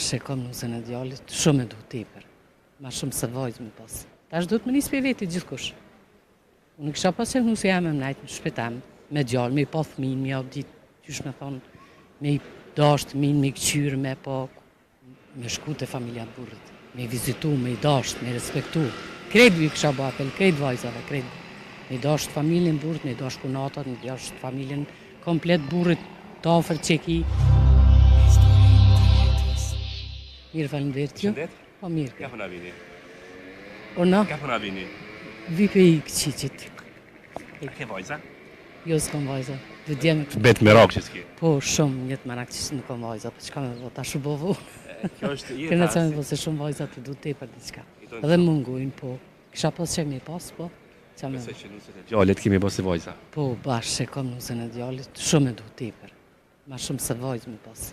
Bash e kom nusen e djalit, shumë e du tepër. Ma shumë se vajzë me pas. Tash duhet me nis prej veti gjithkush. Unë kisha pas qef nusja jeme me nejtë në shpi tem, me djalë, me i pa fëmijën, me jau ditë, qysh me thonë, me i dashtë fëmijën, me i këqyrë, me pa, me shku te familja e burrit, me i vizitu, me i dashtë, me i respektu. Krejt ju kisha bo apel, krejt vajzave, krejt. Me i dashtë familjen burrit, me i dashtë kunatat, me i dashtë familjen komplet burrit të afërt që ki. Mirë, faleminderit ju. Po mirë. Ka po na vini? Unë? Ka po na vini? Vi prej Nikçiqit. A ke vajza? Jo, s'kom vajza. Dy djem. Të bet merak që s'ke? Po, shumë, jet merak që nuk kom vajza, po çka me bo, tash u bo vonë. Kjo është jeta. Këna që me bo, se shumë vajza të du tepër diçka. Dhe mungojnë, po. Kisha pas qef me pas, po. Qa me Besoj që nuset e djalit kemi bo si vajza. Po, bash, e kom nusen e djalit, shumë e du tepër. Ma shumë se vajzë me pas.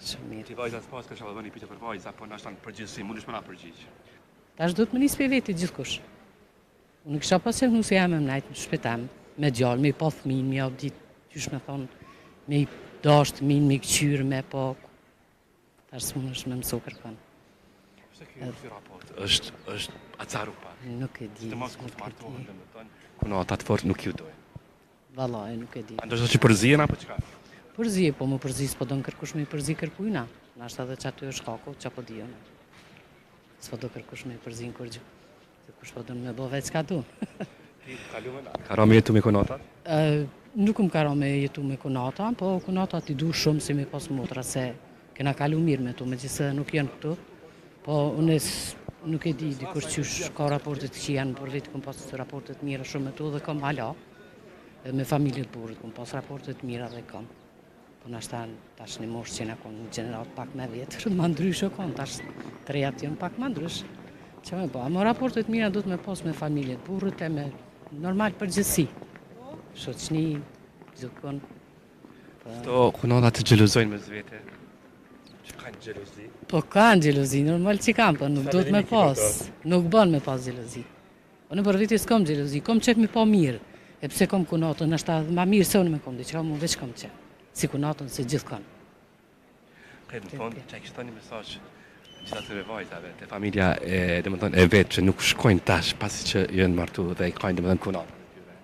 Shumë mirë. Ti vajza s'pas, kisha me bo një pyetje për vajza, po nashta në përgjithësi, mundesh me na përgjigj. Tash duhet me nis prej veti gjithkush. Unë kisha pas qef nusja jeme me nejtë në shpi tem, me djalë, me i pa fëmijën, me jau ditë, qysh me thonë, me i dashtë fëmijën, me i këqyrë, me pa, tash s'mundesh me mësu kërkon. Pse ky ky raport është është acaru pak? Nuk e di. Sidomos kur të martohen, domethënë, kunatat fort nuk ju dojnë. Vallahi nuk e di. A ndoshta që përzihen apo çka? Përzihe, po më përzi, s'po don kërkush me i përzi kërkujna. Nashta edhe qaty është shkaku, qa po di unë. S'po do kërkush me i përzi në kurgjë. Se kush po don me bo vetë çka du. Ti kalu me na. Ka ra me jetu me kunatat? Nuk më ka ra me jetu me kunata, po kunatat i du shumë si me pas motra, se kena kalu mirë me to, megjithëse nuk janë këtu. Po, unë nuk e di dikush qysh ka raporte të këqija, unë për veti kom pas raporte të mira shumë me to dhe kom hala. Edhe me familje të burrit kom pas raporte të mira dhe kom. Po nashta tash një moshë që na kon një gjeneratë pak më vjetër, ma ndryshe kon, tash të rejat janë pak ma ndryshe. Që me bo, ama raporte të mira duhet me pas me familje të burrit e me normal përgjithësi. Shoqni, gjithkun. Po. Këto kunatat të xhelozojnë mes vete. Që kanë xhelozi? Po kanë xhelozi, normal që kanë, po nuk duhet me pas. Nuk bën me pas xhelozi. Unë për veti s'kom xhelozi, kom qef me pa mirë, e pse kom kunatën, nashta edhe ma mirë se unë me kom diçka, mu veç kom qef, si kunatën, si gjithkon. Krejt në fund, që e kishte një mesazh gjithë atyre vajzave te familja e, domethënë, e vet që nuk shkojnë tash pasi që janë martu dhe i kanë domethënë kunatën e tyre.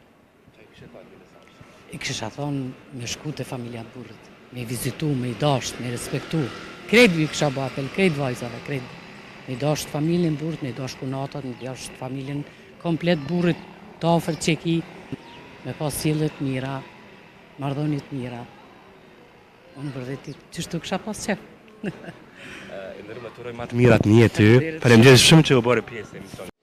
Që e kishte thënë një mesazh? I kisha thonë me shku te familja e burrit, me i vizitu, me i dasht, me i respektu. Krejt ju kisha bo apel, krejt vajzave, krejt. Me i dasht familjen burrit, me i dasht kunatat, me i dasht familjen komplet burrit të afërt që ki, me pas sjellje të mira, marrëdhënie të mira. Unë për veti, qështu kisha pas qef. E nderume, të uroj ma të mirat në jetë. Faleminderit shumë që u bërë pjesë e emisionit.